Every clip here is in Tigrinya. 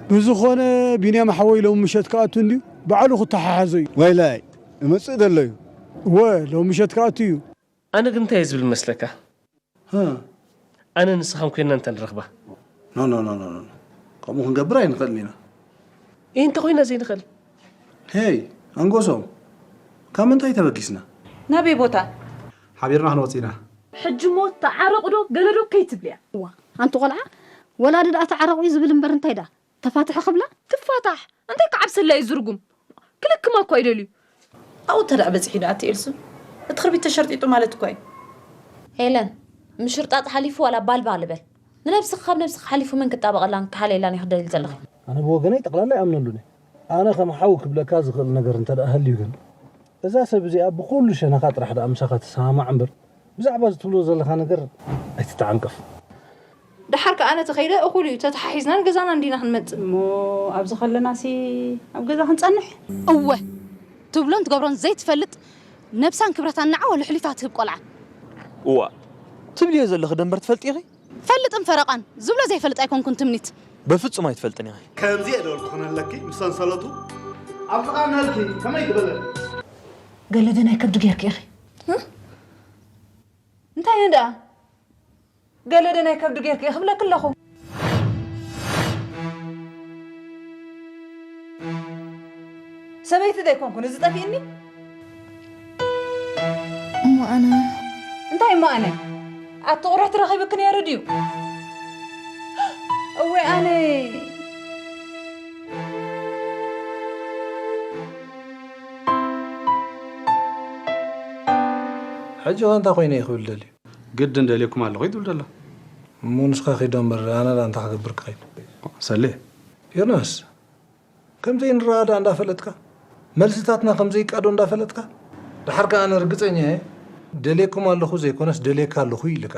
ብዝኾነ ቢንያም ሓወይ ሎም ምሸት ክኣቱ እንድዩ፣ ባዕሉ ክተሓሓዞ እዩ። ወይላይ እመጽእ ዘሎ እዩ። እወ፣ ሎም ምሸት ክኣቱ እዩ። ኣነ ግን እንታይ እየ ዝብል መስለካ? ኣነ ንስኻን ኮይና እንተ ንረኽባ። ኖ ኖ ኖ ኖ ኖ። ከምኡ ክንገብር ኣይንኽእልን ኢና። እይ እንተ ኮይና ዘይንኽእል። ሄይ፣ ኣንጎሶም፣ ካብ ምንታይ ተበጊስና? ናበይ ቦታ? ሓቢርና ክንወጽእ ኢና። ሕጂ እሞ ተዓረቑ ዶ ገለ ዶ ከይትብልያ። እዋ፣ ሓንቲ ቆልዓ ወላዲ ደኣ ተዓረቑ እዩ ዝብል እምበር እንታይ ደኣ ተፋትሑ ክብላ? ትፋታሕ እንታይ ክዓብሰላ እዩ ዝርጉም? ክልክማ እኳ ይደልዩ። ኣብኡ እንተ ደኣ በጺሑ ደኣ እቲ ኤልሱ እቲ ክርቢት ተሸርጢጡ ማለት እኳ እዩ። ሄለን፣ ምሽርጣጥ ሓሊፉ ዋላ ባልባ ልበል። ንነብስኻ ካብ ነብስኻ ሓሊፉ መን ክጣበቐላን ክሓልየላን እዩ ክትደሊ ዘለኺ? ኣነ ብወገነይ ጠቕላላ ኣይኣምነሉን እየ። ኣነ ከም ሓው ክብለካ ዝኽእል ነገር እንተ ደኣ ሃልዩ ግን፣ እዛ ሰብ እዚኣ ብኹሉ ሸነኻ ጥራሕ ደኣ ምሳኻ ትሰማማዕ እምበር፣ ብዛዕባ እዚ ትብሎ ዘለኻ ነገር ኣይትተዓንቀፍ። ደሓር ከኣ ኣነ ተኸይደ እኹል እዩ፣ ተተሓሒዝና ንገዛና እንዲና ክንመጽእ። እሞ ኣብዚ ከለናሲ ኣብ ገዛ ክንጸንሕ? እወ፣ ትብሎን ትገብሮን ዘይትፈልጥ፣ ነብሳን ክብረታን ንዓዋ ልሕሊፋ ትህብ ቆልዓ። እዋ፣ ትብልዮ ዘለኺ ደንበር ትፈልጢ ኢኺ? ፈልጥን ፈረቓን ዝብሎ ዘይፈልጥ ኣይኮንኩን ትምኒት። በፍጹም ኣይትፈልጥን ኢኺ። ከምዚ እየ ደበልኩ ክነለኪ ምስ ሰንሰለቱ ኣብ ጥቓ ነልኪ ከመይ ትበለ? ገለ ዶ ናይ ከብዲ ጌርኪ ኢኺ? እ? እንታይ ደኣ? ገለ ዶ ናይ ከብዲ ጌርኪ ኢኺ ክብለኪ ኣለኹ። ሰበይቲ ዶ ኣይኮንኩን እዚ ጠፊእኒ? እሞ ኣነ እንታይ እሞ ኣነ? ኣቲ ቁርሕቲ ረኺብኪ ነይሩ ድዩ? እወ ኣነ። ሕጂ ኸ እንታይ ኮይነ እየ ክብል ደልዩ? ግድን ደልየኩም ኣለኹ እዩ ዝብል ዘሎ። እሞ ንስኻ ኺዶ እምበር ኣነ ደኣ እንታይ ክገብር ክኸይድ? ሰሌ። ዮናስ፣ ከም ዘይንረኣዳእ እንዳፈለጥካ፣ መልስታትና ከም ዘይቃዶ እንዳፈለጥካ፣ ደሓር ከኣ ኣነ ርግጸኛ እየ፣ ደልየኩም ኣለኹ ዘይኮነስ ደልየካ ኣለኹ ኢልካ።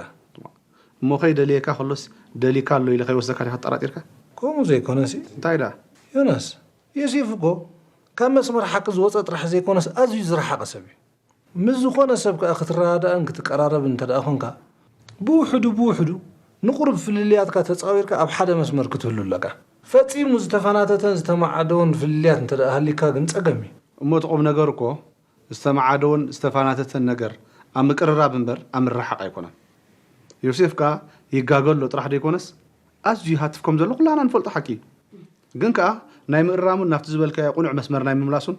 እሞ ከይደልየካ ከሎስ ደሊካ ኣሎ ኢለ ከይወስደካ ዲኻ ተጠራጢርካ? ከምኡ ዘይኮነሲ። እንታይ ደኣ? ዮናስ፣ ዮሴፍ እኮ ካብ መስመር ሓቂ ዝወጸ ጥራሕ ዘይኮነስ ኣዝዩ ዝረሓቐ ሰብ እዩ። ምስ ዝኾነ ሰብ ከኣ ክትረዳዳእን ክትቀራረብን እንተ ደኣ ኾንካ፣ ብውሕዱ ብውሕዱ ንቑሩብ ፍልልያትካ ተጻዊርካ ኣብ ሓደ መስመር ክትህሉ ኣለካ። ፈጺሙ ዝተፈናተተን ዝተመዓደወን ፍልልያት እንተ ደኣ ሃሊካ ግን ጸገም እዩ። እሞ እቲ ቁም ነገር እኮ ዝተመዓደወን ዝተፈናተተን ነገር ኣብ ምቅርራብ እምበር ኣብ ምርሕሓቕ ኣይኮነን። ዮሴፍ ከኣ ይጋገ ኣሎ ጥራሕ ደይኮነስ ኣዝዩ ይሃትፍ ከም ዘሎ ኩላህና ንፈልጦ ሓቂ እዩ። ግን ከኣ ናይ ምእራሙን ናብቲ ዝበልካዮ ቅኑዕ መስመር ናይ ምምላሱን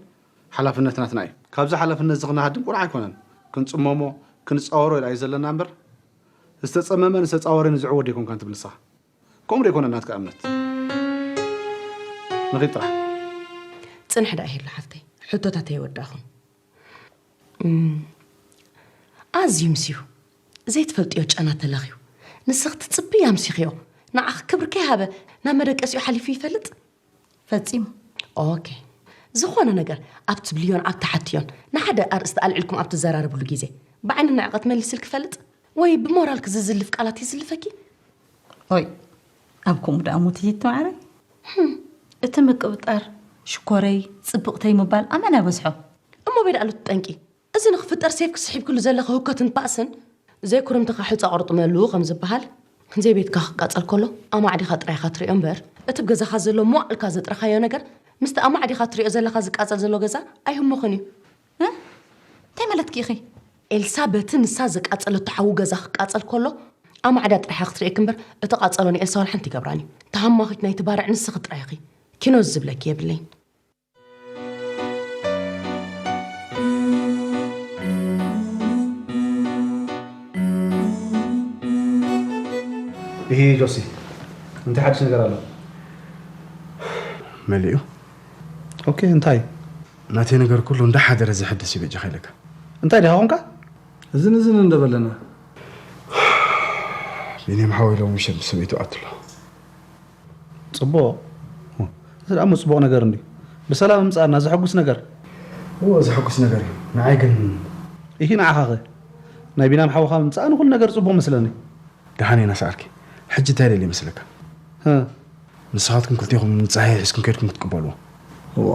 ሓላፍነት ናትና እዩ። ካብዚ ሓላፍነት እዚ ክንሃድም ቁኑዕ ኣይኮነን። ክንጽመሞ፣ ክንጻወሮ ኢልና እዩ ዘለና እምበር፣ ዝተጸመመን ዝተጻወረን እዩ ዝዕወት ደይኮንካን ትብል ንስኻ። ከምኡ ደይኮነን ናትካ እምነት? ንኺድ ጥራሕ። ጽንሕ ደኣ ይህሉ ሓፍተይ፣ ሕቶታተይ ኣይወዳእኹን። እም፣ ኣዝዩ ምስዩ ዘይትፈልጥዮ ጨና ተለኽዩ። ንስኺ ትጽብያ ኣምሲኽዮ። ንዓኺ ክብሪ ከይሃበ ናብ መደቀሲኡ ሓሊፉ ይፈልጥ? ፈጺሙ። ኦኬ። ዝኾነ ነገር ኣብ ትብልዮን ኣብ ትሓትዮን ንሓደ ኣርእስቲ ኣልዒልኩም ኣብ ትዘራረብሉ ግዜ ብዓይኒ ንዕቀት መሊስልኪ ይፈልጥ? ወይ ብሞራልኪ ዝዝልፍ ቃላት ይዝልፈኪ? ኦይ፣ ኣብ ከምኡ ደኣ ሞት ይትማዕረ። ህም፣ እቲ ምቅብጣር፣ ሽኮረይ፣ ጽብቕተይ ምባል ኣመና በዝሖ። እሞ በይ ደኣ ኣሎ እቲ ጠንቂ? እዚ ንኽፍጠር ሴፍኪ ስሒብክሉ ዘለኺ ህውከትን ፓእስን፣ ዘይኩርምትኻ ሑጻ ቁርጥመሉ ከም ዝበሃል፣ ዘይቤትካ ክቃጸል ከሎ ኣማዕዲኻ ጥራይ ኢኻ ትርእዮ እምበር፣ እቲ ብገዛኻ ዘሎ መዋእልካ ዘጥረኻዮ ነገር ምስቲ ኣማዕዲኻ ትርእዮ ዘለኻ ዝቃጸል ዘሎ ገዛ ኣይህሞኽን እዩ። እ? እንታይ ማለትኪ ኢኺ? ኤልሳ በቲ ንሳ ዘቃጸለቶ ሓዊ ገዛ ክቃጸል ከሎ ኣማዕዳ ጥራይ ኢኻ ክትርእየኪ እምበር፣ እቲ ቃጸሎ ንኤልሳ ዋላ ሓንቲ ይገብራን እዩ። ተሃማኺት ናይቲ ባርዕ ንስኺ ጥራይ ኢኺ። ኪኖ ዝብለኪ የብለይን። እሂ ጆሲ፣ እንታይ ሓድሽ ነገር ኣሎ? መሊኡ። ኦኬ፣ እንታይ? ናተይ ነገር ኩሉ እንዳሓደረ ዝሕደስ እዩ በጃኻ ኢለካ። እንታይ ዲኻ ኾንካ? እዝን እዝን እንደበለና። ቢንያም ሓወይ ሎሚ ምሸት ምስ ሰበይቱ ኣትሎ። ጽቡቕ። እዚ ደኣ እሞ ጽቡቕ ነገር እንድዩ። ብሰላም ምምጻእና ዘሐጉስ ነገር። እወ፣ ዘሐጉስ ነገር እዩ። ንዓይ ግን። ኢሂ፣ ንዓኻኸ? ናይ ቢንያም ሓውኻ ምምጻእ ንኹሉ ነገር ጽቡቕ መስለኒ። ደሓን ኢና ሰኣልኪ። ሕጂ እንታይ ደልየ መስለካ? ህ። ንስኻትኩም ክልቴኹም ንጻሂ ሒዝኩም ከይድኩም ክትቅበልዎ። እወ።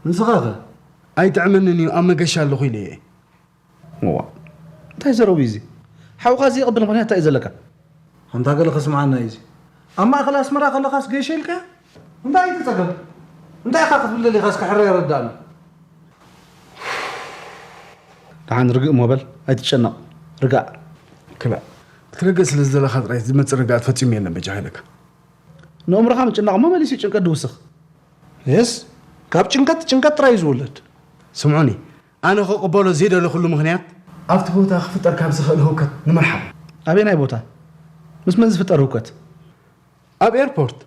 ንስኻኸ? ኣይጥዕመንን እዩ፣ ኣብ መገሻ ኣለኹ ኢለ እየ። እዋ፣ እንታይ ዘረቡ እዩ እዚ? ሓውኻ ዘይቕብል ምኽንያት እንታይ እዩ ዘለካ? ኣንታ ገለ ከስምዓና እዩ እዚ። ኣብ ማእከል ኣስመራ ከለኻስ ገይሸ ኢልካዮ? እንታይ እዩ እቲ ጸገም? እንታይ ኢኻ ክትብል ደሊኻ እስከ ሕራይ ኣረዳእኒ። ደሓን ርግእ እሞ በል፣ ኣይትጨነቕ። ርጋእ። ክላእ። ክትርግእ ስለ ዝደለኻ ጥራይ ዝመጽእ ርግኣት ፈጺሙ የለን በጃኻ ኢለካ። ንእምሮኻ ምጭናቕ እሞ መሊሱ ጭንቀት ድውስኽ። የስ፣ ካብ ጭንቀት ጭንቀት ጥራይ እዩ ዝውለድ። ስምዑኒ፣ ኣነ ክቕበሎ ዘይደለኹሉ ምኽንያት ኣብቲ ቦታ ክፍጠር ካብ ዝኽእል ህውከት ንምርሓቕ። ኣበየናይ ቦታ? ምስ መን ዝፍጠር ህውከት? ኣብ ኤርፖርት።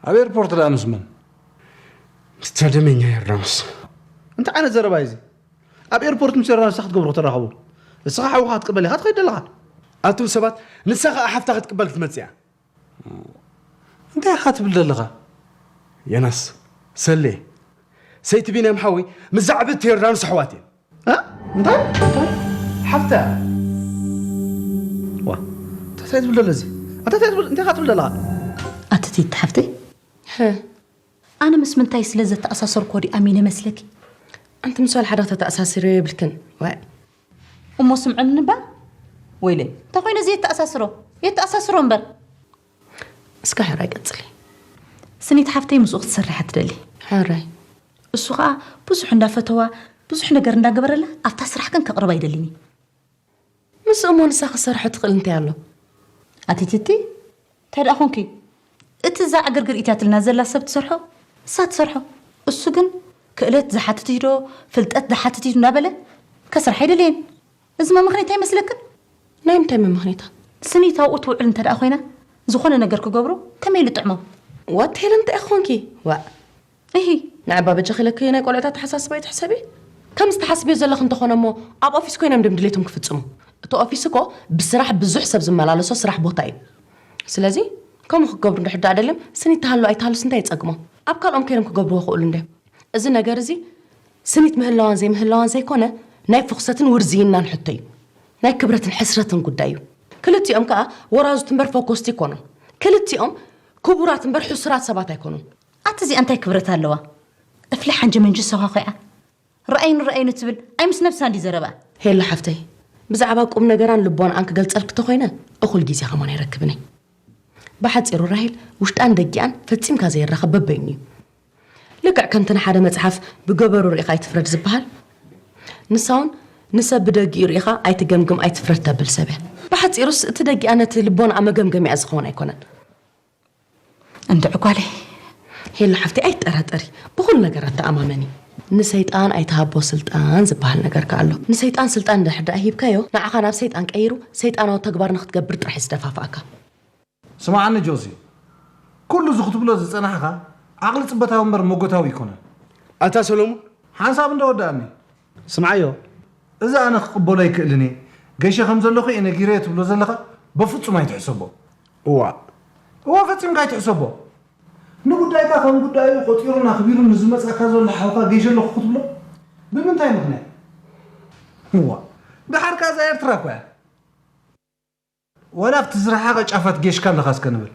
ኣብ ኤርፖርት ደኣ ምስ መን? ምስ ደመኛ ዮርዳኖስ። እንታይ ዓይነት ዘረባ እዩ እዚ? ኣብ ኤርፖርት ምስ ዮርዳኖስ ክትገብሩ ክትራኸቡ? እስኻ ሓውኻ ክትቅበል ኢኻ ትኸይድ ዘለኻ። ኣቱም ሰባት፣ ንሳ ኸኣ ሓፍታ ክትቅበል ክትመጽእ እያ። እንታይ ኢኻ ትብል ዘለኻ? ዮናስ፣ ሰሌ፣ ሰይቲ ቢንያም ሓወይ፣ ምስ ዛዕብቲ ዮርዳኖስ ኣሕዋት እየን። እ? እንታይ? እንታይ? ሓፍታ። ዋ፣ እንታይ ትብል ዘሎ እዚ? ኣታ እንታይ ትብል፣ እንታይ ኢኻ ትብል ዘለኻ? ኣቲ ቲቲ ሓፍተይ፣ ህ። ኣነ ምስ ምንታይ ስለ ዘተኣሳሰርኮ ድዩ ኣሚነ መስለኪ? ኣንቲ ምስ ዋላ ሓደ ከተተኣሳስርዮ የብልክን። ዋእ። እሞ ስምዕኒ እባ? ወይለይ፣ እንተኾይነ እዚ የተኣሳስሮ፣ የተኣሳስሮ እምበር። እስከ ሕራይ ቀጽሊ። ስኒት ሓፍተይ ምስኡ ክትሰርሕ እያ ትደሊ። ሕራይ። እሱ ኸኣ ብዙሕ እንዳፈተዋ፣ ብዙሕ ነገር እንዳገበረላ፣ ኣብታ ስራሕ ግን ከቕርባ ኣይደልን እዩ። ምስኡ እሞ ንሳ ክትሰርሖ ትኽእል እንታይ ኣሎ? ኣቲ ቲቲ፣ እንታይ ደኣ ኾንኪ? እቲ እዛ ዕግርግር ኢትያ ትልና ዘላ ሰብ ትሰርሖ፣ እሳ ትሰርሖ። እሱ ግን ክእለት ዝሓትት እዩ ዶ፣ ፍልጠት ዝሓትት እዩ ዶ እንዳበለ ከስርሕ ኣይደለየን። እዚ መመኽኔት ኣይመስለክን? ናይ ምንታይ መመኽኔታ? ስኒት ኣብኡ ትውዕል እንተ ደኣ ኮይና፣ ዝኾነ ነገር ክገብሩ ከመይ ኢሉ ጥዕሞም? ዋት ሄለን እንታይ ኢኺ ኮንኪ? ዋእ። እሂ። ንዕባ በጃኺ ኢለኪ ናይ ቆልዑት ኣተሓሳስባ ኣይትሕሰቢ። ከምዚ ትሓስብዮ ዘለኺ እንተኾነ እሞ ኣብ ኦፊስ ኮይኖም ድም ድሌቶም ክፍጽሙ። እቲ ኦፊስ እኮ ብስራሕ ብዙሕ ሰብ ዝመላለሶ ስራሕ ቦታ እዩ። ስለዚ ከምኡ ክገብሩ እንድሕር ደኣ ደልዮም ስኒት ትሃሉ ኣይትሃሉስ እንታይ ይጸግሞም? ኣብ ካልኦም ከይዶም ክገብርዎ ይኽእሉ እንድዮም። እዚ ነገር እዚ ስኒት ምህላዋን ዘይምህላዋን ዘይኮነ ናይ ፍኹሰትን ውርዝይናን ሕቶ እዩ። ናይ ክብረትን ሕስረትን ጉዳይ እዩ። ክልቲኦም ከኣ ወራዙት እምበር ፈኮስቲ ኣይኮኑን። ክልቲኦም ክቡራት እምበር ሕሱራት ሰባት ኣይኮኑን። ኣቲ እዚኣ እንታይ ክብረት ኣለዋ? እፍሊ ሓንጀ መንጂ ሰዃኺዓ። ረኣይኒ ረኣይኒ ትብል፣ ኣይ ምስ ነብሳ እንዲ ዘረባ። ሄሎ ሓፍተይ፣ ብዛዕባ ቁም ነገራን ልቦንኣን ክገልጸልኪ ተኾይነ፣ እኹል ግዜ ከማን ኣይረክብን እየ። ብሓጺሩ ራሄል ውሽጣን ደጊኣን ፈጺምካ ዘይራኸብ በበይኑ እዩ። ልክዕ ከምቲ ንሓደ መጽሓፍ ብገበሩ ርኢኻ ኣይትፍረድ ዝበሃል፣ ንሳ እውን ንሰብ ብደጊኡ ርኢኻ ኣይትገምግም ኣይትፍረድ ተብል ሰብ እያ። ብሓጺሩስ እቲ ደጊኣ ነቲ ልቦንኣ መገምገሚኣ ዝኸውን ኣይኮነን። እንድዒ ጓለይ። ሄሎ ሓፍተይ ኣይትጠራጠሪ፣ ብኹሉ ነገራት ተኣማመኒ። ንሰይጣን ኣይትሃቦ ስልጣን ዝበሃል ነገር ከኣ ኣሎ። ንሰይጣን ስልጣን እንድሕር ደኣ ሂብካዮ፣ ንዓኻ ናብ ሰይጣን ቀይሩ ሰይጣናዊ ተግባር ንኽትገብር ጥራሕ እዩ ዝደፋፍኣካ። ስምዓኒ ጆሲ፣ ኩሉ እዚ ክትብሎ ዝጸናሕካ ዓቕሊ ጽበታዊ እምበር መጎታዊ ኣይኮነን። ኣታ ሰሎሙን። ሓንሳብ እንዶ ወዳእኒ። ስምዓዮ። እዚ ኣነ ክቕበሎ ኣይክእልን እየ። ገይሸ ከም ዘለኹ እየ ነጊረዮ ትብሎ ዘለኻ በፍጹም ኣይትሕሰቦ። እዋ። እዋ ፈጺምካ ኣይትሕሰቦ። ንጉዳይካ ከም ጉዳዩ ቆጺሩን ኣኽቢሩን ንዝመጻካ ዘሎ ሓውካ ገይሸ ኣለኹ ክትብሎ ብምንታይ ምኽንያት? እዋ። ደሓር ከኣ እዛ ኤርትራ እኮ እያ። ዋላ ኣብቲ ዝረሓቐ ጫፋት ጌሽካ ኣለኻ እስከ ንብል።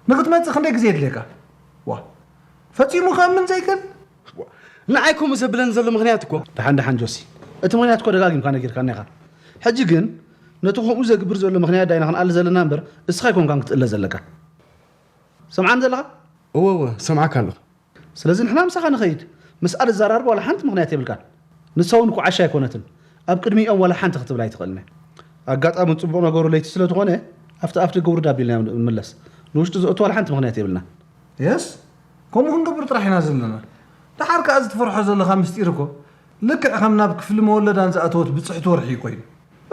ንኽትመጽእ ክንደይ ግዜ የድልየካ? ዋ፣ ፈጺሙ ክኣምን ዘይክእል? ንዓይ ከምኡ ዘብለኒ ዘሎ ምኽንያት እኮ። ደሓን ደሓን ጆሲ፣ እቲ ምኽንያት እኮ ደጋጊምካ ነጊርካና ኢኻ። ሕጂ ግን ነቲ ከምኡ ዘግብር ዘሎ ምኽንያት ዳይና ክንኣሊ ዘለና እምበር፣ እስኻ ኣይኮንካን ክትእለ ዘለካ። ሰምዓኒ ዘለኻ? እወ እወ፣ ሰምዓካ ኣለኹ። ስለዚ ንሕና ምሳኻ ንኸይድ። ምስኣ ልዘራርብ ዋላ ሓንቲ ምኽንያት የብልካን። ንሳ እውን እኮ ዓሻ ኣይኮነትን። ኣብ ቅድሚኦም ዋላ ሓንቲ ክትብል ኣይትኽእልን እያ። ኣጋጣሚ ጽቡቕ ነገሩ ለይቲ ስለ ዝኾነ፣ ኣብቲ ኣፍ ደገ ውርድ ኣቢልና ንምለስ። ንውሽጢ ዘእቱ ዋላ ሓንቲ ምኽንያት የብልና። የስ፣ ከምኡ ክንገብር ጥራሕ ኢና ዘለና። ደሓር ከኣ እዚ ትፈርሖ ዘለኻ ምስጢር እኮ ልክዕ ከም ናብ ክፍሊ መወለዳን ዝኣተወት ብጽሕቲ ወርሒ እዩ ኮይኑ።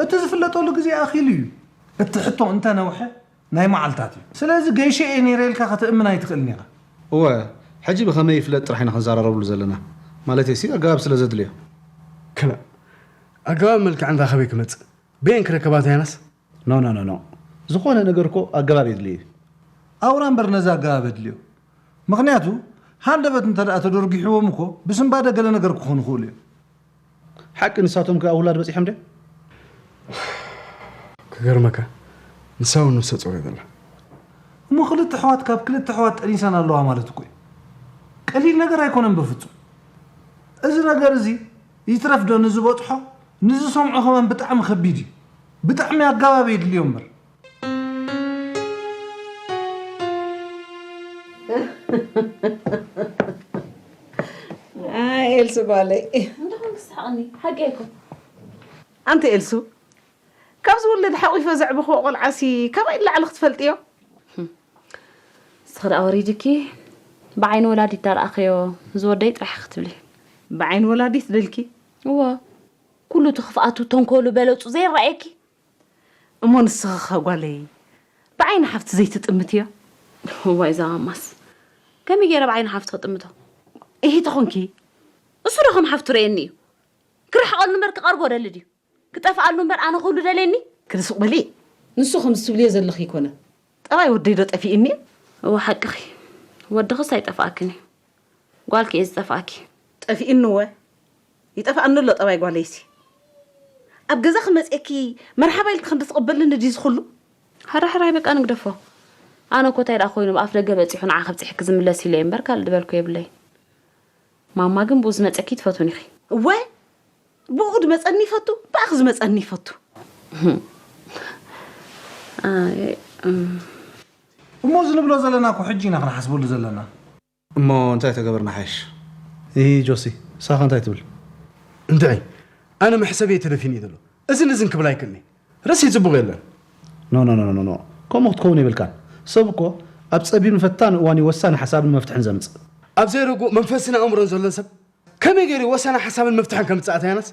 እቲ ዝፍለጠሉ ግዜ ኣኺሉ እዩ። እቲ ሕቶ እንተነውሐ፣ ናይ መዓልታት እዩ። ስለዚ ገይሸ እየ ነይረ ኢልካ ከተእምን ኣይትኽእልን ኢኻ። እወ፣ ሕጂ ብኸመይ ይፍለጥ ጥራሕ ኢና ክንዘራረብሉ ዘለና። ማለተይሲ ኣገባብ ስለ ዘድልዮ። ክላእ፣ ኣገባብ መልክዕ እንዳ ኸበይ ክመጽእ? በየን ክረከባ እታ ዮናስ? ኖ፣ ኖ፣ ኖ፣ ኖ። ዝኾነ ነገር እኮ ኣገባብ የድልዮ እዩ። ኣውራ እምበር ነዚ ኣገባብ የድልዮ። ምኽንያቱ፣ ሃንደበት እንተ ደኣ ተደርጒሕዎም እኮ ብስንባደ ገለ ነገር ክኾኑ ይኽእሉ እዮም። ሓቂ ንሳቶም ከኣ ውላድ በጺሖም ድዮም? ክገርመካ፣ ንሳ እውን ነፍሰ ጾር እያ ዘላ። እሞ ክልተ ኣሕዋት ካብ ክልተ ኣሕዋት ጠኒሰን ኣለዋ ማለት እኮ እዩ። ቀሊል ነገር ኣይኮነን በፍጹም። እዚ ነገር እዚ ይትረፍ ዶ ንዝበጽሖ፣ ንዝሰምዖ ከማን ብጣዕሚ ከቢድ እዩ። ብጣዕሚ ኣገባብ የድልዮ እምበር። ኣይ ኤልሱ ጓለይ። እንደኹም ክስሓቕኒ ሓቂ ኣይኮን። ኣንቲ ኤልሱ፣ ካብ ዝውለድ ሓቒፈ ዘዕበኽዎ ቆልዓሲ ካባይ ንላዕሊ ክትፈልጥዮ? እስኺ ደኣ ወሪድኪ ብዓይኒ ወላዲት ዳርኣኸዮ ዝወደይ ጥራሕ ክትብሊ። ብዓይኒ ወላዲት ደልኪ? እወ፣ ኩሉ እቲ ክፍኣቱ ተንኮሉ በለጹ ዘይረኣየኪ? እሞ ንስኺ ኸ ጓለይ ብዓይኒ ሓፍቲ ዘይትጥምትዮ? እዋይ እዛ ማማስ ከመይ ገይረ ብዓይኒ ሓፍቲ ክጥምቶ? እሂ ተኾንኪ? እሱ ዶ ከም ሓፍቱ ርእየኒ እዩ? ክርሕቐሉ እምበር ክቐርቦ ደሊ ድዩ? ክጠፍኣሉ እምበር ኣነ ክህሉ ደልየኒ? ክዲ ሱቕ በሊ። ንሱ ከምዚ ትብልዮ ዘለኺ ኣይኮነ። ጠባይ ወደይ ዶ ጠፊእኒ? እወ ሓቅኺ። ወድኽስ ኣይጠፍኣክን እዩ። ጓልኪ እየ ዝጠፍኣኪ። ጠፊእኒ እወ። ይጠፍኣኒ ኣሎ ጠባይ ጓለይሲ። ኣብ ገዛኺ መፅእኪ መርሓባ ኢልኪ ክንዲ ትቕበልኒ ድዩ ዝኽሉ? ሕራይ ሕራይ በቃ ንግደፎ። ኣነ እኮ እንታይ ደኣ ኮይኑ ብኣፍ ደገ በፂሑ ንዓ ከብፅሕኪ ዝምለስ ኢለ እየ እምበር ካልእ ዝበልኩ የብለይን። ማማ ግን ብኡ ዝመፀኪ ትፈትውኒ ኢኺ። እወ ብኡ ዝመፀኒ ይፈቱ፣ ብኣኺ ዝመፀኒ ይፈቱ። ኣይ፣ እም። እሞ እዚ ንብሎ ዘለና እኮ ሕጂ ኢና ክንሓስበሉ ዘለና። እሞ እንታይ ተገበርና ሓይሽ? ኢ ጆሲ፣ ሳኻ እንታይ ትብል? እንድዒ፣ ኣነ መሕሰብየ ተደፊኑ እዩ ዘሎ። እዝን እዝን ክብል ኣይክእልኒ። ርእሲ ጽቡቕ የለን። ኖ ኖ ኖ ኖ ኖ፣ ከምኡ ክትከውን የብልካን። ሰብ እኮ ኣብ ጸቢብን ፈታን እዋን እዩ ወሳኒ ሓሳብን መፍትሕን ዘምጽእ። ኣብ ዘይርጉእ መንፈስን ኣእምሮን ዘሎ ሰብ ከመይ ገይሩ ወሳኒ ሓሳብን መፍትሕን ከምጽእ ኣታ ዮናስ?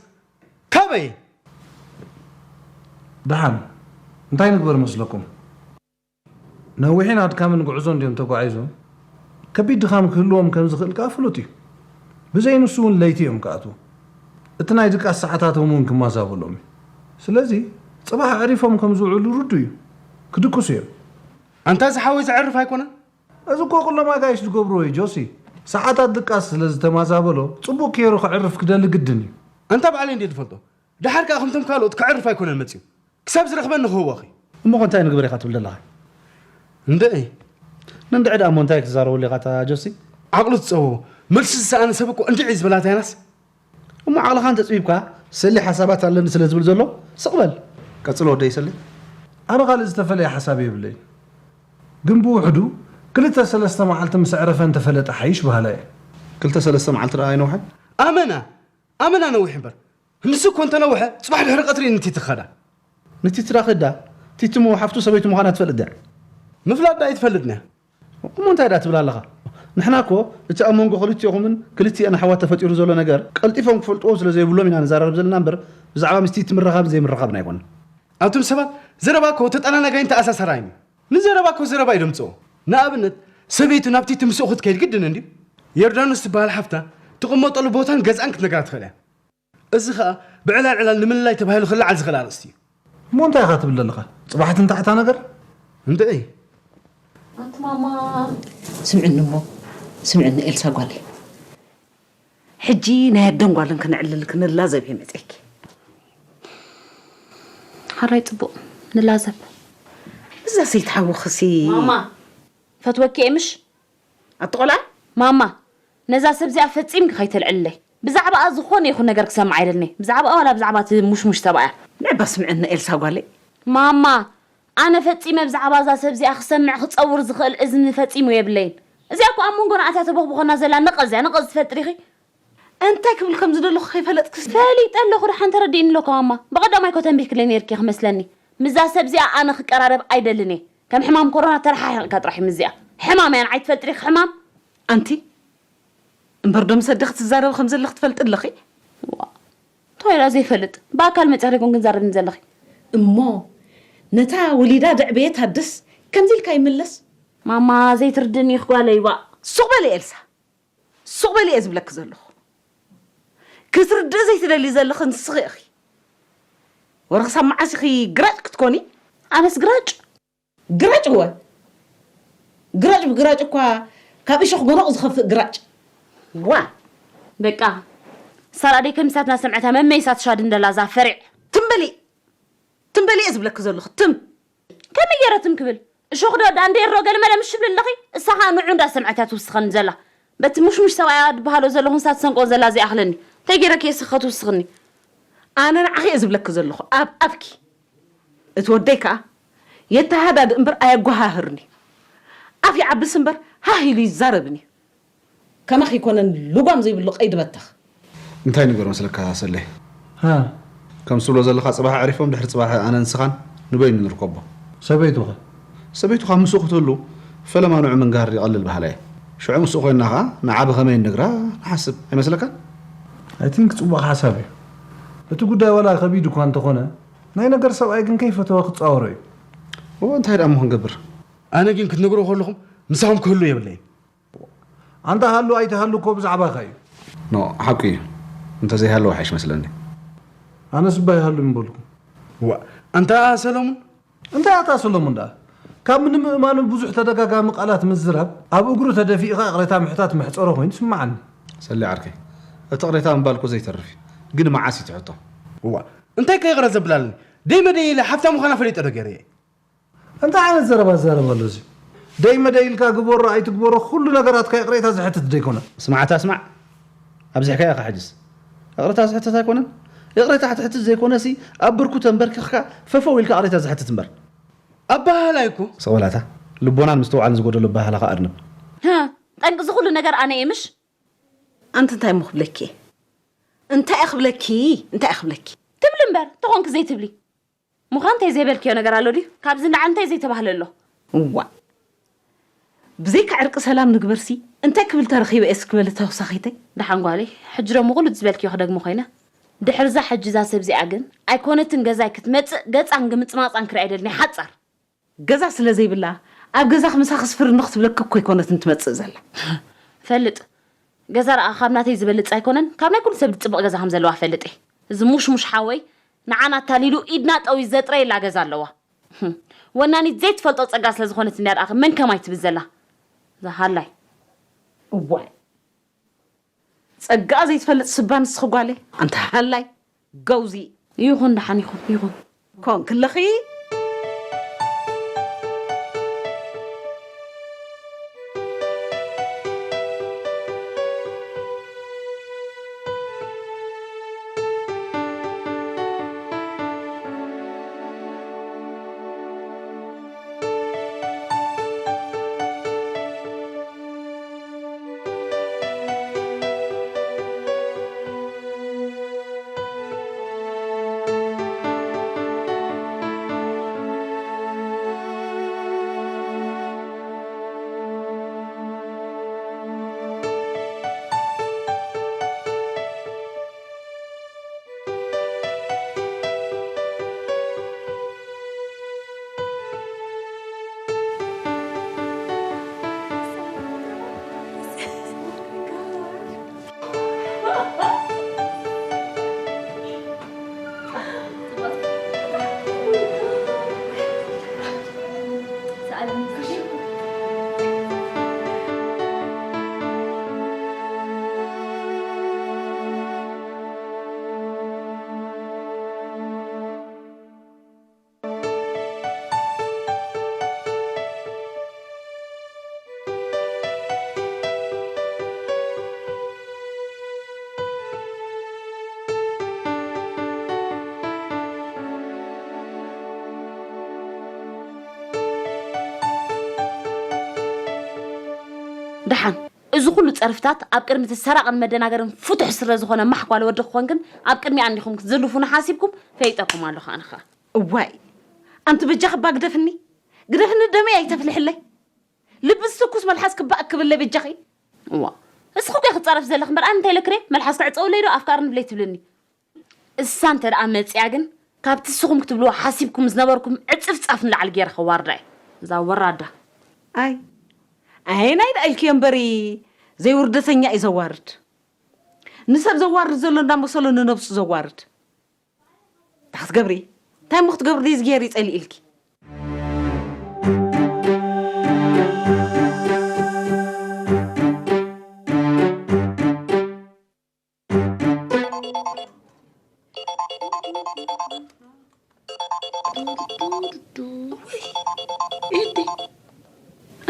ካበይ? ደሓን እንታይ ንግበር መስለኩም? ነዊሕን ኣድካምን ጉዕዞ እንድዮም ተጓዒዞም። ከቢድ ድኻም ክህልዎም ከም ዝኽእል ከኣ ፍሉጥ እዩ። ብዘይ ንሱ እውን ለይቲ እዮም ክኣትዉ። እቲ ናይ ድቃስ ሰዓታቶም እውን ክመዛበሎም እዩ። ስለዚ ጽባሕ ኣዕሪፎም ከም ዝውዕሉ ርዱእ እዩ። ክድቅሱ እዮም። ኣንታ እዚ ሓወይ ዘዕርፍ ኣይኮነን? እዚ እኮ ኩሎም ኣጋይሽ ዝገብርዎ እዩ ጆሲ። ሰዓታት ድቃስ ስለ ዝተመዛበሎ ጽቡቕ ገይሩ ከዕርፍ ክደሊ ግድን እዩ። ኣንታ ባዕለይ እንድየ ዝፈልጦ። ደሓር ከኣ ከምቶም ካልኦት ከዕርፍ ኣይኮነን መጺኡ። ክሳብ ዝረኽበኒ ክህቦኺ። እሞ ኸ እንታይ ንግበር ኢኻ ትብል ዘለኻ? እንድዒ። ንእንድዒ ደኣ እሞ እንታይ ክትዛረበሉ ኢኻ እታ ጆሲ? ዓቕሉ ትጸውዎ። መልሲ ዝሰኣነ ሰብ እኮ እንድዒ እዩ ዝበላ ኣታ ዮናስ። እሞ ዓቕልኻ እንተጽቢብካ ሰሊ ሓሳባት ኣለኒ ስለ ዝብል ዘሎ ስቕ በል። ቀጽሎ ወደይ ሰሊ። ኣነ ካልእ ዝተፈለየ ሓሳብ የብለይን። ግን ብውሕዱ ክልተ ሰለስተ መዓልቲ ምስ ኣዕረፈ እንተፈለጠ ሓይሽ በሃላይ እየ። ክልተ ሰለስተ መዓልቲ ደኣ ኣይነውሐን? ኣመና! ኣመና ነዊሑ እምበር። ንሱ እኮ እንተነውሐ፣ ጽባሕ ድሕሪ ቀትሪ እዩ ንቲቲ ክኸዳ። ንቲቲ ደኣ ክዳ? ቲቲ እሞ ሓፍቱ ሰበይቱ ምዃና ትፈልጥ ድያ? ምፍላጥ ደኣ ኣይትፈልጥን እያ። እሞ እንታይ ደኣ ትብል ኣለኻ? ንሕና እኮ እቲ ኣብ መንጎ ክልቲኦኹምን ክልቲኣን ኣሕዋት ተፈጢሩ ዘሎ ነገር ቀልጢፎም ክፈልጥዎ ስለ ዘይብሎም ኢና ንዘራረብ ዘለና እምበር ብዛዕባ ምስ ቲቲ ምርኻብን ዘይምርኻብን ኣይኮነን። ኣቱም ሰባት፣ ዘረባ እኮ ተጠናናጋይን ተኣሳሳራይን እዩ። ንዘረባ እኮ ዘረባ እዩ ደምጽኦ። ንኣብነት፣ ሰበይቱ ናብ ቲቲ ምስኡ ክትከይድ ግድን እንድዩ። ዮርዳኖስ ትበሃል ሓፍታ ትቕመጠሉ ቦታን ገዝኣን ክትነግራ ትኽእል እያ። እዚ ኸኣ ብዕላል ዕላል ንምልላይ ተባሂሉ ክለዓል ዝኽእል ኣርእስቲ እዩ። እሞ እንታይ ኢኻ ትብል ዘለኻ? ጽባሕ ትንታዕ እታ ነገር? እንድዒ። ኣንቲ ማማ ስምዕኒ እሞ፣ ስምዕኒ ኤልሳ ጓለይ። ሕጂ ናይ ኣደን ጓልን ክነዕልል ክንላዘብ እየ መጺአኪ። ሓራይ ጽቡቕ ንላዘብ። እዛ ሰይትሓወኽሲ ማማ ፈትወኪ እየ ምሽ? ኣቲ ቆልዓ ማማ ነዛ ሰብ እዚኣ ፈጺምኪ ከይተልዕልለይ። ብዛዕባኣ ዝኾነ ይኹን ነገር ክሰምዕ ኣይደልኒ። ብዛዕባኣ ዋላ ብዛዕባ እቲ ሙሽሙሽ ሰብኣያ። ንዕባ ስምዕኒ ኤልሳ ጓለይ። ማማ ኣነ ፈጺመ ብዛዕባ እዛ ሰብ እዚኣ ክሰምዕ ክጸውር ዝኽእል እዝኒ ፈጺሙ የብለይን። እዚኣ እኮ ኣብ መንጎና ኣትያ ተቦኽቦኸና ዘላ ነቐዝ እያ። ነቐዝ ትፈልጢ ዲኺ? እንታይ ክብል ከም ዝደለኹ ከይፈለጥክስ። ፈሊጠ ኣለኹ ደሓን ተረዲእኒ ኣሎ እኮ ማማ። ብቐዳማይ እኮ ተንቢህክለይ ነይርኪ ክመስለኒ። ምስዛ ሰብ እዚኣ ኣነ ክቀራረብ ኣይደልን እየ። ከም ሕማም ኮሮና ተረሓሒቕካ ጥራሕ እዩ ምስዚኣ። ሕማም እያ ንዓይ ትፈልጢ ዲኺ ሕማም? ኣንቲ እምበር ዶ ምስ ኣደ ክትዛረቢ ከም ዘለኺ ትፈልጢ ኣለኺ? ዋ እንታይ ኢላ ዘይፈልጥ ብኣካል መፂኻ ዶ ይኮን ክንዛረብ ዘለኺ? እሞ ነታ ወሊዳ ደዕበየት ኣደስ ከምዚ ኢልካ ይምለስ? ማማ ዘይትርድእኒ ኢኺ ጓለይ ዋእ። ሱቕ በሊ ኤልሳ ሱቕ በሊ እየ ዝብለኪ ዘለኹ። ክትርድኢ ዘይትደልዪ ዘለኺ ንስኺ ኢኺ። ወረ ክሳብ መዓስ ኢኺ ግራጭ ክትኮኒ? ኣነስ ግራጭ? ግራጭ እወ ግራጭ ብግራጭ እኳ ካብ እሾኽ ጎኖቕ ዝኸፍእ ግራጭ። ዋ በቃ ሳራ ደይ ከምሳትና ሰምዐታ መመይሳት ሻድን ደላ እዛ ፈሪዕ። ትም በሊ ትም በሊ እየ ዝብለኪ ዘለኹ ትም። ከመይ ገይረ ትም ክብል? እሾኽ ዶ ዳንዴር ዶ ገለመለ ምሽ ትብሊ ኣለኺ? እሳ ኸኣ ንዑ እንዳሰምዐት እያ ትውስኸኒ ዘላ። በቲ ሙሽሙሽ ሰብኣያ ድበሃሎ ዘለኹ ንሳ ትሰንቆ ዘላ ዘይኣኽለኒ። እንታይ ገይረኪ እየ እስኺ ከትውስኽኒ? ኣነ ንዓኺ እየ ዝብለኪ ዘለኹ ኣብ ኣፍኪ። እቲ ወደይ ከኣ የተሃዳድእ እምበር ኣየጓሃህርን እዩ። ኣፍ ይዓብስ እምበር ሃህ ኢሉ ይዛረብን እዩ። ከማኺ ይኮነን ልጓም ዘይብሉ ቀይዲ በተኽ። እንታይ ነገር መስለካ ሰለይ? ሃ ከም ትብሎ ዘለኻ ጽባሕ ኣዕሪፎም ድሕሪ ጽባሕ ኣነ ንስኻን ንበይኑ ንርከቦ። ሰበይቱ ኸ? ሰበይቱ ካብ ምስኡ ክትህሉ ፈለማ ንዑ ምንጋር ይቐልል በሃላይ እየ። ሽዑ ምስኡ ኮይንና ኸዓ ንዓ ብኸመይ ንነግራ ንሓስብ ኣይመስለካን? I think ጽቡቕ ሓሳብ እዩ። እቲ ጉዳይ ዋላ ከቢድ እኳ እንተኾነ ናይ ነገር ሰብኣይ ግን ከይፈተወ ክጻወሮ እዩ። እዎ እንታይ ደኣ እሞ ክንገብር? ኣነ ግን ክትነግሮ ከለኹም ምሳኹም ክህሉ የብለይን። ኣንታ ሃሉ ኣይትሃሉ እኮ ብዛዕባኻ እዩ። ኖ ሓቁ እዩ። እንተዘይሃለወ ሓይሽ መስለኒ። ኣነስ እባ ይሃሉ ምበልኩ። ዋ ኣንታ ሰለሙን እንታይ ኣታ ሰሎሙን ደኣ ካብ ምንም እማኑ ብዙሕ ተደጋጋሚ ቃላት ምዝራብ ኣብ እግሩ ተደፊእኻ ይቕሬታ ምሕታት መሕፀሮ ኮይኑ ስምዓኒ። ሰሊ ዓርከይ እቲ ቅሬታ ምባል እኮ ዘይተርፍ እዩ። ግን መዓስ እዩ ትሕቶ? ዋ እንታይ ከይቕረ ዘብላልኒ ደይ መደይ ኢለ ሓፍታ ምዃና ፈሊጠ ዶ ገይረ እየ። እንታይ ዓይነት ዘረባ ዝዛረብ ኣሎ እዚ? ደይ መደይ ኢልካ ግበሮ ኣይትግበሮ ኩሉ ነገራትካ ይቕሬታ ዝሕትት ደይኮነ። ስማዕታ ስማዕ ኣብዚሕካያ ኢኻ ሕጅስ። ይቕሬታ ዝሕተት ኣይኮነን። ይቕሬታ ክትሕትት ዘይኮነሲ ኣብ ብርኩ ተንበርኪኽካ ፈፈው ኢልካ ይቕሬታ ዝሕትት እምበር። ኣባሃህላይ እኮ ሰቆላታ ልቦናን ምስትውዓልን ዝጎደሎ ኣባህላኻ ኣድንቕ። ጠንቂ እዚ ኩሉ ነገር ኣነ እየ ምሽ? ኣንቲ እንታይ እሞ ክብለኪ እየ? እንታይ እየ ክብለኪ? እንታይ እየ ክብለኪ? ትብሊ እምበር ተኾንኪ ዘይትብሊ። ምዃን እንታይ ዘይበልክዮ ነገር ኣሎ ድዩ? ካብዚ ንላዕሊ እንታይ ዘይተባህለ ኣሎ? እዋ ብዘይካ ዕርቂ ሰላም ንግበርሲ እንታይ ክብል ተረኺበ እየ እስኪ በሊ ተውሳኺተይ። ደሓን ጓለይ፣ ሕጂ ደሞ ኩሉ ዝበልክዮ ክደግሞ ኮይነ። ድሕርዛ ሕጂ እዛ ሰብ እዚኣ ግን ኣይኮነትን ገዛይ ክትመጽእ ገጻን ግምጽማጻን ክርኢ ኣይደልን እየ ሓጻር። ገዛ ስለ ዘይብላ ኣብ ገዛኺ ምሳኺ ስፍርኒ ክትብለኪ እኮ ኣይኮነትን ትመጽእ ዘላ። ፈልጥ ገዛ ረኣ ካብ ናተይ ዝበልጽ ኣይኮነን ካብ ናይ ኩሉ ሰብ ዝጽብቕ ገዛ ከም ዘለዋ ፈልጥ እየ። እዚ ሙሽሙሽ ሓወይ ንዓና ኣታሊሉ ኢድና ጠውዩ ዘጥረየላ ገዛ ኣለዋ። ወናኒት ዘይትፈልጦ ጸጋ ስለ ዝኾነት እንድያ ደኣ መን ከማይ ትብል ዘላ። እዛ ሃላይ። እዋይ ጸጋኣ ዘይትፈልጥ ስባ ንስኺ ጓለይ ኣንታ ሃላይ ገውዚ። ይኹን ደሓን ይኹን ይኹን። ኮንኪ ኣለኺ። ደሓን እዚ ኩሉ ጸርፍታት ኣብ ቅድሚ እቲ ሰራቕን መደናገርን ፍቱሕ ስለ ዝኾነ ማሕኳል ወዲ ክኾን ግን ኣብ ቅድሚኣ እንዲኹም ክትዝልፉኒ ሓሲብኩም ፈይጠኩም ኣለኹ ኣነ ኸኣ። እዋይ ኣንቲ በጃኺ እባ ግደፍኒ ግደፍኒ ደመይ ኣይተፍልሕለይ ልቢ ዝትኩስ መልሓስ ክባእ ክብለይ በጃኺ። እዋ እስኺ እኮ ክትጸረፍ ዘለኺ እምበር ኣነ እንታይ ኢለክሬ መልሓስ ክዕጸውለይ ዶ ኣፍቃርኒ ብለይ ትብልኒ። እሳ እንተ ደኣ መጺኣ ግን ካብቲ እስኹም ክትብልዎ ሓሲብኩም ዝነበርኩም ዕጽፍ ጻፍ ንላዕሊ ገይረ ከዋርዳ እየ። እዛ ወራዳ። ኣይ ኣየናይ ደኣ ኢልክዮ እምበሪ ዘይውርደተኛ እዩ ዘዋርድ። ንሰብ ዘዋርድ ዘሎ እንዳመሰሎ ንነብሱ ዘዋርድ። እንታይ ክትገብሪ እንታይ እሞ ክትገብሪ ድዩ ዝገይር ይጸልእ ኢልኪ።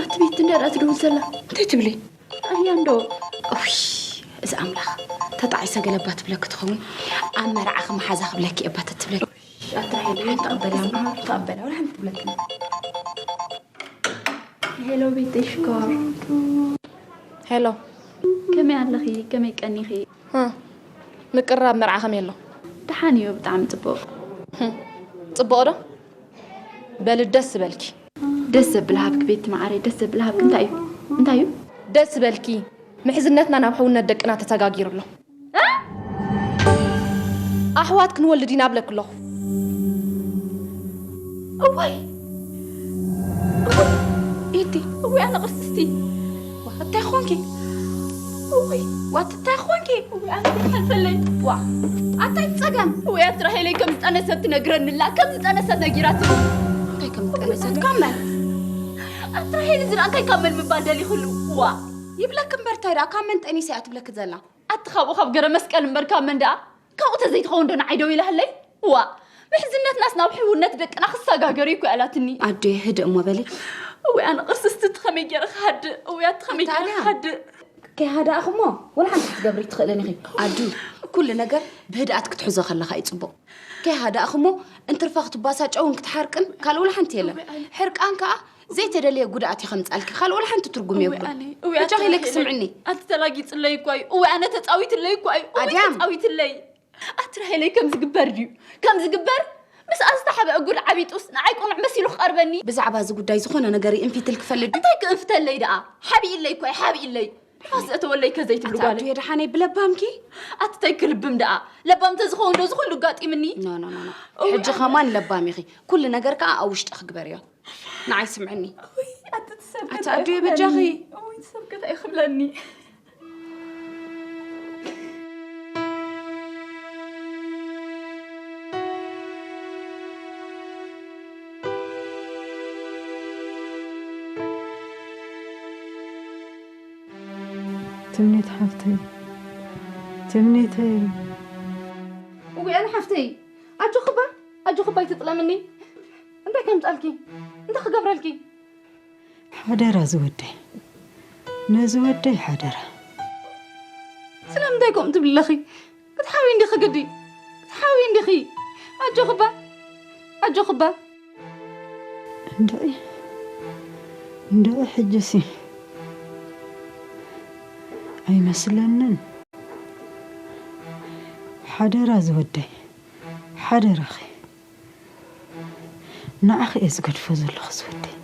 ኣቲ ቤት እንዳ ደኣ ትደውል ዘላ እንታይ ትብሊ? ኣያ እንዶ ኦይ እዚ ኣምላኽ ተጣዒሰ ገለባ ትብለኪ ትኸውን ኣብ መርዓኺ መሓዛ ክብለኪ እባ ተትብለኪ ኣትራሒለ ተቐበላ ተቐበላ ወላ ሓንቲ ትብለኪ ሄሎ ቤተይ ሽኮር፣ ሄሎ፣ ከመይ ኣለኺ? ከመይ ቀኒኺ? እ፣ ምቅርራብ መርዓ ከመይ ኣሎ? ደሓን እዩ፣ ብጣዕሚ ጽቡቕ። ህም፣ ጽቡቕ ዶ? በሊ ደስ ዝበልኪ። ደስ ዘብል ሃብኪ ቤቲ መዓረይ፣ ደስ ዘብል ሃብኪ። እንታይ እዩ? እንታይ እዩ? ደስ ዝበልኪ። ምሕዝነትና ናብ ሕውነት ደቅና ተሰጋጊሩ ኣሎ። ኣሕዋት ክንወልድ ኢና ብለኪ ኣለኹ። እዋይ፣ እዋይ፣ ኢቲ፣ እዋይ፣ ኣነ ቅርስቲ። ዋ፣ እንታይ ኾንኪ? እዋይ፣ ዋት፣ እንታይ ኾንኪ? እዋይ፣ ኣነ ሓልፈለይ። ዋ፣ ኣታይ ጸገም? እዋይ፣ ኣቲ ራሄለይ ከም ዝጠነሰት ትነግረንላ፣ ከም ዝጠነሰት ነጊራትኒ። እንታይ ከም ዝጠነሰት? ካብ መን? ኣቲ ራሄል፣ እዚ ደኣ እንታይ ካብ መን ምባል ደሊኽሉ? ዋ። ይብለክ እምበር፣ እንታይ ደኣ ካብ መን ጠኒሰ እያ ትብለክ ዘላ? ኣቲ ካብኡ ካብ ገረ መስቀል እምበር ካብ መን ደኣ? ካብኡ ተዘይትኸውን ዶ ንዓይ ደው ኢላህለይ? ዋ፣ ምሕዝነትናስ ናብ ሕውነት ደቅና ክሰጋገር እዩ እኮ ያላትኒ። ኣዴ፣ ህድእ እሞ በሊ። እወ፣ ኣነ ቅርስቲ እቲ ከመይ ገይረ ክሃድእ? እወ፣ ኣቲ ከመይ ገይረ ታዲያ? ክሃድእ? ከይሃዳእኽሞ ወላ ሓንቲ ክትገብሪ ትኽእልን ኢኺ። ኣዱ፣ ኩሉ ነገር ብህድኣት ክትሕዞ ከለኻ እዩ ጽቡቕ። ከይሃዳእኽሞ እንትርፋ ክትባሳጨውን ክትሓርቅን ካልእ ወላ ሓንቲ የለን። ሕርቃን ከኣ ዘይተደለየ ጉድኣት እዩ ከምጻልኪ። ካልእ ወላ ሓንቲ ትርጉም እወ፣ የብሉን። ኣነ፣ እወ፣ በጃኺ ኣቲ ኢለኪ ራሄለይ። ስምዕኒ። ኣቲ ተላጊጽለይ እኳ እዩ። እወ፣ ኣነ ተጻዊትለይ እኳ እዩ። እወ፣ ኣድያም። ተጻዊትለይ። ኣቲ ራሄለይ፣ ከም ዝግበር ድዩ? ከም ዝግበር? ምስኣ ዝተሓብአ ጉድ ዓቢጡስ ንዓይ ቅኑዕ መሲሉ ክቐርበኒ? ብዛዕባ እዚ ጉዳይ ዝኾነ ነገር ይእንፊ ትልኪ ፈልጥ ድዩ? እንታይ ክእንፍተለይ ደኣ? ሓቢእለይ እኮ እዩ፣ ሓቢእለይ። ንፋስ ዘእተወለይ ከ ዘይትብሉ ኣቲ ጓለይ። ኣዱየ ደሓነይ ብለባምኪ? ኣቲ እንታይ ክልብም ደኣ? ለባም ተዝኸውን ዶ ዝኹሉ ኣጋጢምኒ? ኖ፣ ኖ፣ ኖ፣ ኖ። እወ፣ ሕጂ ኣነ ከማን ለባም ኢኺ። ኩሉ ነገር ከኣ ኣብ ውሽጢ ክግበር እዮ። ንዓይ ስምዕኒ። እወይ፣ ኣቲ ትሰብከ ኣቲ እንታይ ኣዱየ ክብለኒ? በጃኺ። እወይ፣ ትሰብከ እንታይ ክብለኒ? ትምኒት ሓፍተይ፣ ትምኒተይ። እወ፣ ኣነ ሓፍተይ፣ ኣጆኺ እባ፣ ኣጆኺ እባ ኣይትጥለምኒ። እንታይ ከምጻልኪ? እንታይ ክገብረልኪ? ሓደራ ዝወደይ፣ ነዚ ወደይ ሓደራ። ስለምንታይ ከምኡ ትብሊ ኣለኺ? ክትሓውዪ እንዲኺ ግዲ። ክትሓውዪ እንዲኺ። ኣጆኺ እባ። ኣጆኺ እባ። እንድዒ፣ እንድዒ ሕጅሲ ኣይመስለንን። ሓደራ ዝወደይ፣ ሓደራኺ። ንዓኺ እየ ዝገድፎ ዘለኹ ዝወደይ።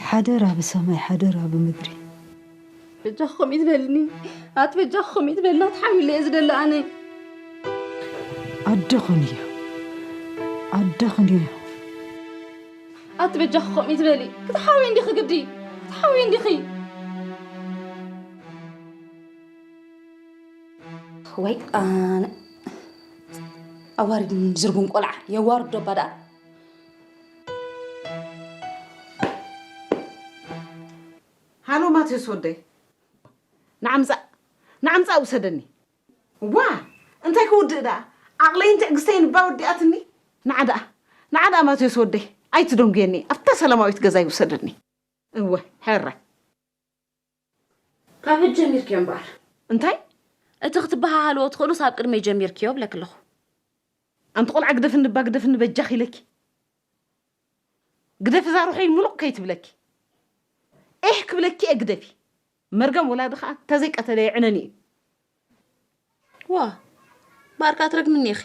ሓደራ ብሰማይ፣ ሓደራ ብምድሪ። በጃኺ ከምኡ ትበልኒ። ኣቲ በጃኺ ከምኡ ትበልኒ። ኣቲ ሓውለይ እየ ዝደሊ ኣነ። ኣደ ኹንዮ፣ ኣደ ኹንዮ። ኣቲ በጃኺ ከምኡ ትበሊ። ክትሓውዪ እንዲኺ ግዲ። ክትሓውዪ እንዲኺ። ወይ ኣነ ኣዋርድ ዝርጉም ቆልዓ የዋርዶ እባ ደኣ። ሃሎ ማቴዎስ ወደይ፣ ንዓምፃእ፣ ንዓምፃእ ውሰደኒ። ዋ፣ እንታይ ክውድእ ደኣ? ዓቕለይን ትዕግስተይን እባ ወዲኣትኒ። ንዓ ደኣ፣ ንዓ ደኣ ማቴዎስ ወደይ፣ ኣይትደንጉየኒ፣ ኣብታ ሰላማዊት ገዛይ ውሰደኒ። እወ፣ ሕራይ። ካብ ሕጂ ጀሚርክዮ እምበኣር። እንታይ? እቲ ክትበሃሃልዎ ትኽእሉስ ኣብ ቅድመይ ጀሚርክዮ እብለኪ ኣለኹ። ኣንቲ ቆልዓ ግደፍኒ እባ ግደፍኒ በጃኺ ኢለኪ። ግደፊ እዛ ሩሐይ ምሉቕ ከይትብለኪ። ኤህ ክብለኪ እየ ግደፊ። መርገም ወላዲ ኸኣ ተዘይቀተለ የዕነኒ እዩ። ዋ፣ እምበኣር ከኣ ትረግምኒ ኢኺ።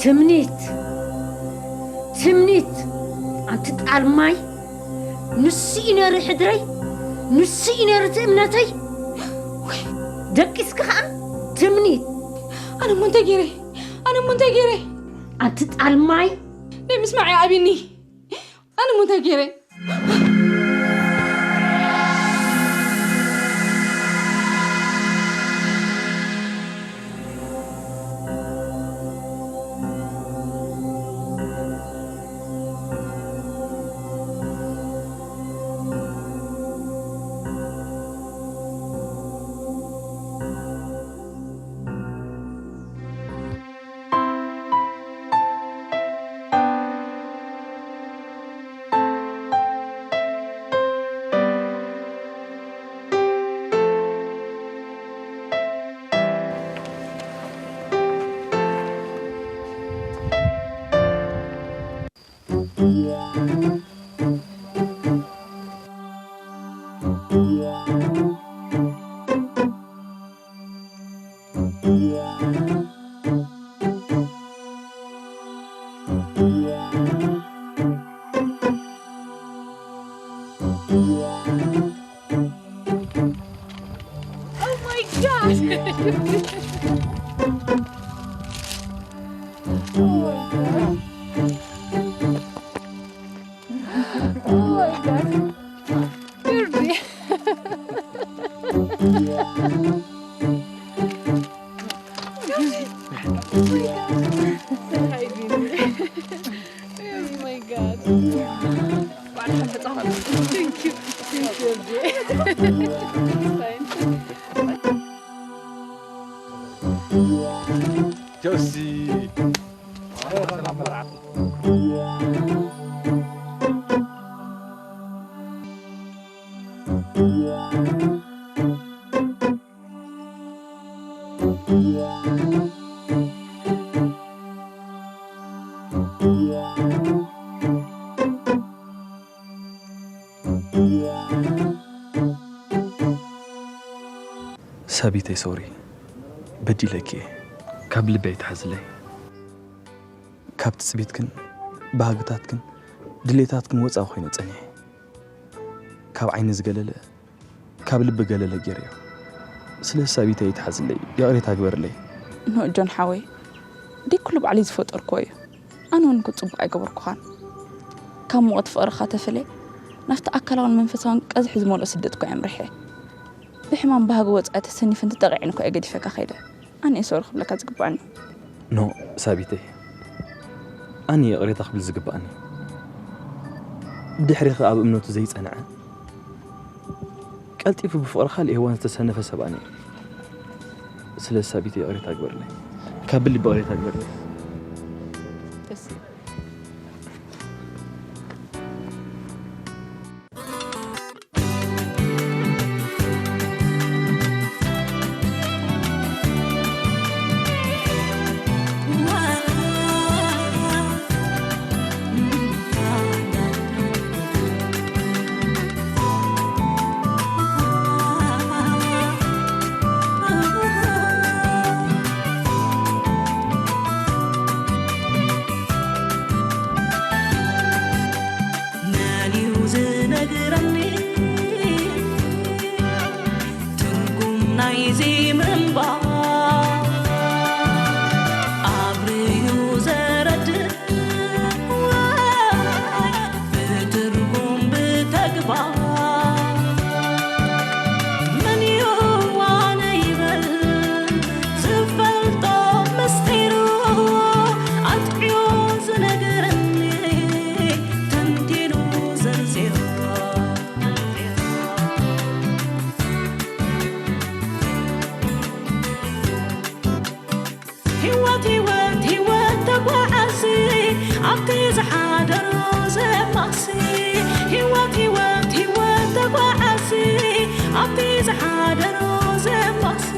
ትምኒት፣ ትምኒት፣ ኣንቲ ጣልማይ፣ ንሱ እዩ ነይሩ ሕድረይ፣ ንሱ እዩ ነይሩ እቲ እምነተይ። ደቂስኪ ኸዓ ትምኒት። ኣነ እሞ እንታይ ገይረ? ኣነ እሞ እንታይ ገይረ? ኣንቲ ጣልማይ። ናይ ምስማዕ እያ ኣብኒ። ኣነ እሞ እንታይ ገይረ? Oh my god! Oh my god! Oh my god! You're Oh my god. Hi, Vinny. Oh my god. Thank you. Thank you, Abdi. It's fine. Josie. ሳቢተይ፣ ሶሪ፣ በዲለኪ እየ። ካብ ልቢ ኣይትሓዝለይ። ካብ ትጽቢትክን ባህግታትክን ድሌታትክን ወጻኢ ኮይነ ጸኒሐ። ካብ ዓይኒ ዝገለለ፣ ካብ ልቢ ገለለ ገይረዮ። ስለ ሳቢተይ ኣይትሓዝለይ፣ ይቕሬታ ግበርለይ። ኖ ጆን ሓወይ፣ ደይ ኩሉ ባዕለይ ዝፈጠርኩዎ እዩ። ኣነ እውን እኮ ጽቡቕ ኣይገበርኩኻን። ካብ ሙቐት ፍቕርኻ ተፈልየ፣ ናብቲ ኣካላውን መንፈሳውን ቀዝሒ ዝመልኦ ስደት እኮ እየ ኣምሪሐ። ብሕማም ባህጊ ወጻኢ ተሰኒፈ እንተጠቒዐን እኮ እየ ገዲፈካ ከይደ። ኣነ እየ ሶሪ ክብለካ ዝግባኣኒ። ኖ ሳቢተይ፣ ኣነ እየ ይቕሬታ ክብል ዝግባኣኒ። ድሕሪኺ ኣብ እምነቱ ዘይጸንዐ፣ ቀልጢፉ ብፍቕሪ ካልእ ሄዋን ዝተሰነፈ ሰብ ኣነ እየ። ስለ ሳቢተይ ይቕሬታ ግበርለይ። ካብ ልቢ ይቕሬታ ግበርለይ። ደስ ይብል። መን እዩ ዝነግረኒ ትርጉም ናይዚ ምንባር? ኣብርዩ ዘረድእ ወይ ብትርጉም ብተግባር? መን እዩ ዋነ ይበል ዝፈልጦ ምስጢሩ ኣጥዕዮ ዝነግረኒ ተንቲኑ ዘርዚሩ? ህይወት ህይወት ህይወት ተጓዓዚ ኣብቲ ዝሓደሮ ዘማሲ። ህይወት ህይወት ህይወት ተጓዓዚ ኣብቲ ዝሓደሮ ዘማሲ።